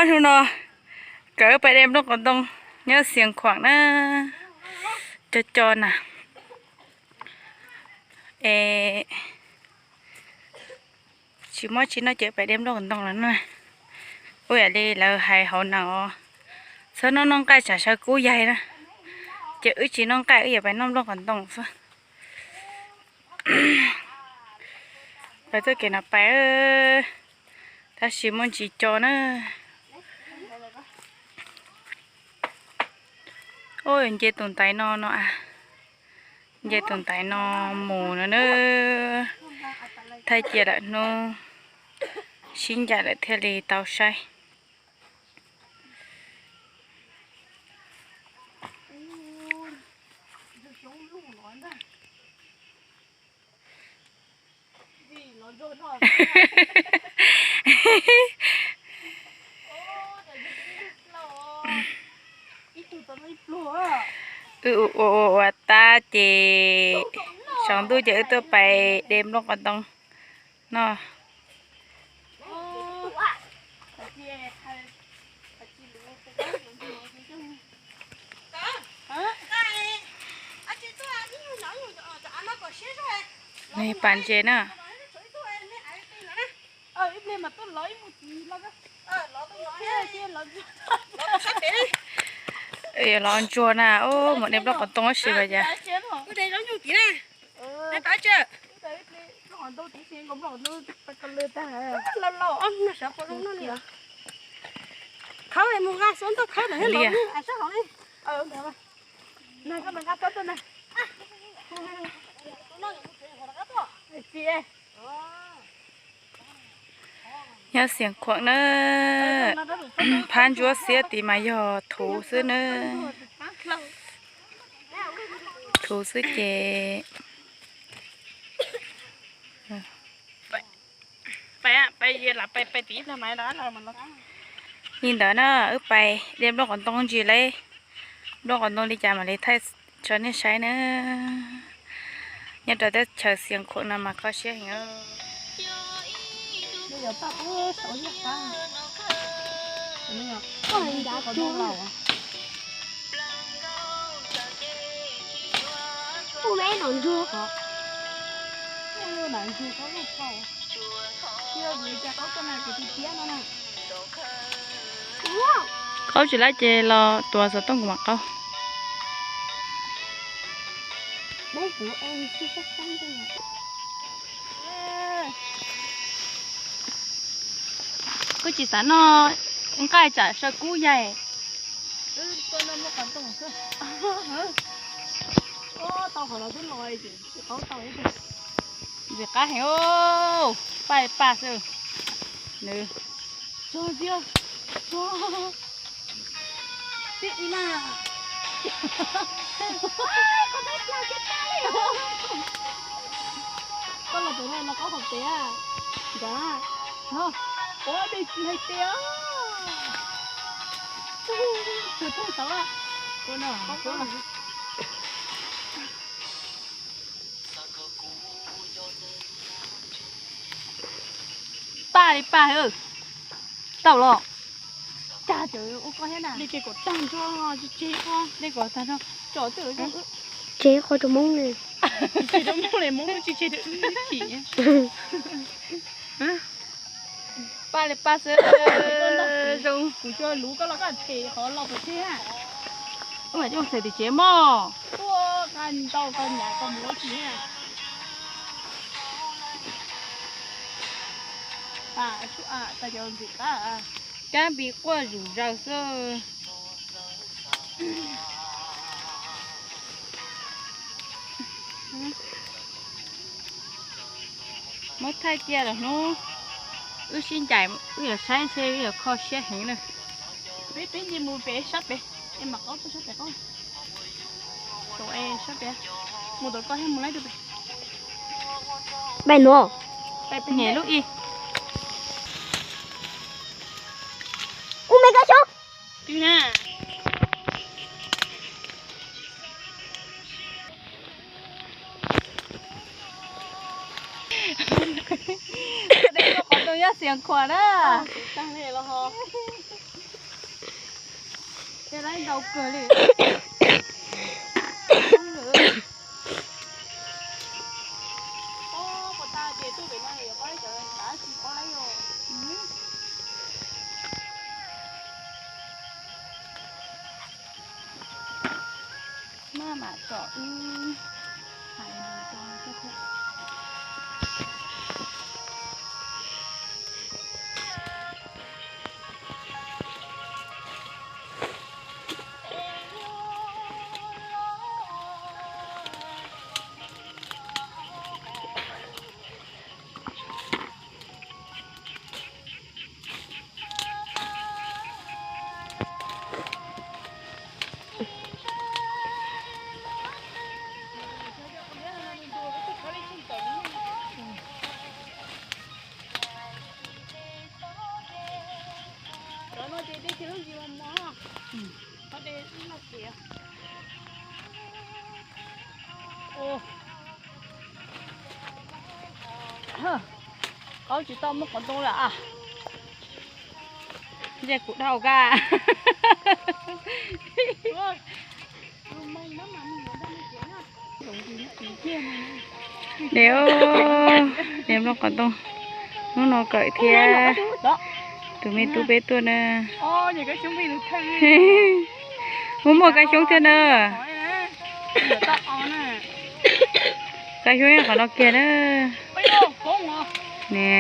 Hnub no kawm pais de nplooj qos ntoo nyob Xiav Khuam na, co co na. Es tsis muaj tsis noj ces pais de nplooj qos ntoo lawm na. Ua yam li lawv hais hauv na os, txhob noj noj nqaij tsam saw kub yaig na. Ces wb tsis noj nqaij wb yuav pais noj nplooj qos ntoo xwb. Pais txoj kev no pais, tab sis muaj ntsis co na. Nce tus ntaiv no no, nce tus ntaiv no mus no na. Thaij cia lawm hnub sib ncaim lawm thiaj li tau saib. Wb ua ua ua tag ces tsaus ntuj ces wb tuaj pais de nplooj qos ntoo no. Nws pas ntses na. Los ntsuag na, mus de nplooj qos ntoo tab sis vas cas. Khawb mus nqa xov tooj khawb ntawd. Li nyob Xiav Khuam na, phab ntsuab xiab tid mas yog thuv xwb na. Thuv xwb ces li ntawd na, wb pais de nplooj qos ntoo ntsis lawm, nplooj qos ntoo li cas mam li thaij tso nej saib na. Nyob rau teb chaws Xiav Khuam no mas kho siab heev. Qaub tsis lab ces los tuav xov tooj kuv mam qaub. Kuv tsis xav noj nqaij tsam saw kub yaig. Ntxim qab heev, paj paj xwb. Nws Koj los pem no los qaub hauv pem a. Nrad. Ua dej tsis hais tias tug tug tau. Paj li paj, tau los. Cas tseem ua koj thiab na. Dej kom tag nrho, tseg tseg koj. Dej kom tag nrho, tso twb tseg qhov rau Hmoob li. Tseg rau Hmoob li, Hmoob lub tseg tseg rau wb chim. Paj li paj xwb, zoo. Kuv tsuas luv koj los koj them qhov los pem tsev. Ua zoo them tim tsev mog. Tuaj nqa ntau koj nyam koj mus ua tsi na. Kab npis quaj zom zaws xwb. Muab thaij cia lawm hnub wb sib ncaim wb yuav saib ntshe wb yuav kho siab heev na. Peb peb nce mus pem sab pem, es mam qaub tuaj sab pem qaub. Sab pem, mus tom koj thiab mus laib rau pem. Pem nuav. Nyem lub ib. Kuv me kab xyoob. Twb na. Qhov ntoo nyob Xia Khuas na. Ntau kawg li. Maj mam tsom wb hais lus rau koj thiab. Qaub tsis tau muaj qhov ntoo lawm. Ntshe kuv dhau kag. Niam, niam mloog qhov ntoo, hnub no Kawm thiab tus me tub peb tuaj na. Muaj muaj kab xyoob thiab na. Kab xyoob nyob qhov no kiag na. Ne.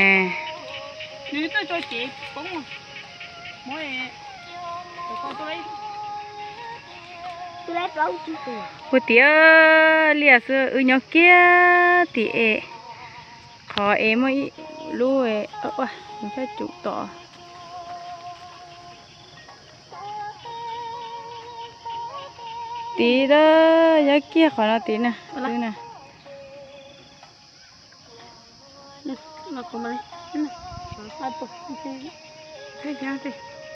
Puag tim liaj xwb, wb nyob kiag tim es, qhov es muaj ib lub ua, nws txhaj cum tom. Tid, nyob kiag qhov no tid na, wb na.